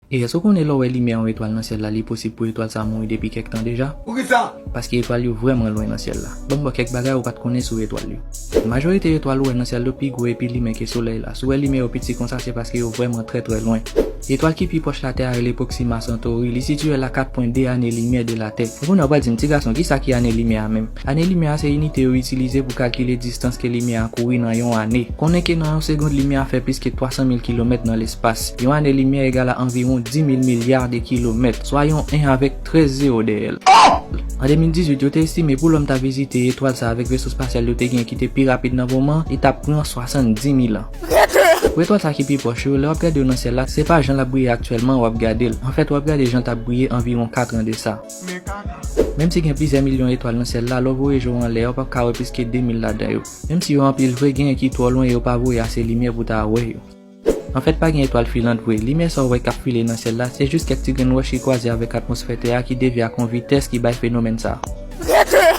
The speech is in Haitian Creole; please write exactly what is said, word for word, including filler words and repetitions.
E èske w konnen lè w wè limyè yon etwal nan syèl la, li posib pou etwal sa a mouri depi kèk tan deja? Poukisa? Paske etwal yo vrèman lwen nan syèl la. Ban m ba w kèk bagay ou pa t konnen sou etwal yo. Majorite etwal ou wè nan syèl yo pi gwo epi limen ke Solèy la. Si w wè limyè yo piti konsa, se paske yo vrèman trè, trè lwen. Etwal ki pi pwòch Latè a rele Proxima Centauri. Li sitiye la kat pwen de ane limyè de Latè. Ou konnen w pral di m, "Ti gason, kisa ki ane limyè a menm?" Ane limyè a se inite yo itilize pou kalkile distans ke limyè a kouri nan yon ane. Konnen ke nan yon segonn, limyè a fè plis ke twa san mil kilomèt nan lespas. Yon ane limyè egal a anviwon dis mil milya de kilomèt, swa yon en avèk trèz zewo dèyè l. An de mil dizuit, yo te estime pou lòm ta vizite etwal sa avèk veso espasyal yo te gen ki te pi rapid nan moman, li t ap pran swasanndis mil an. Pou etwal sa ki pi pwòch yo, lè w ap gade yo nan syèl la, se pa jan l ap briye aktyèlman w ap gade l. Anfèt, w ap gade jan l t ap briye anviwon kat an de sa. Menm si gen plizyè milyon etwal nan syèl la, lè w voye je w anlè a, w p ap ka wè plis ke de mil ladan yo. Menm si yo anpil vre, genyen ki twò lwen e yo pa voye ase limyè pou w ta wè yo. Anfèt, pa gen etwal filant vre. Limyè sa w wè k ap file nan syèl la, se jis kèk ti grenn wòch ki kwaze avèk atmosfè Tè a ki devye ak yon vitès ki bay fenomèn sa a.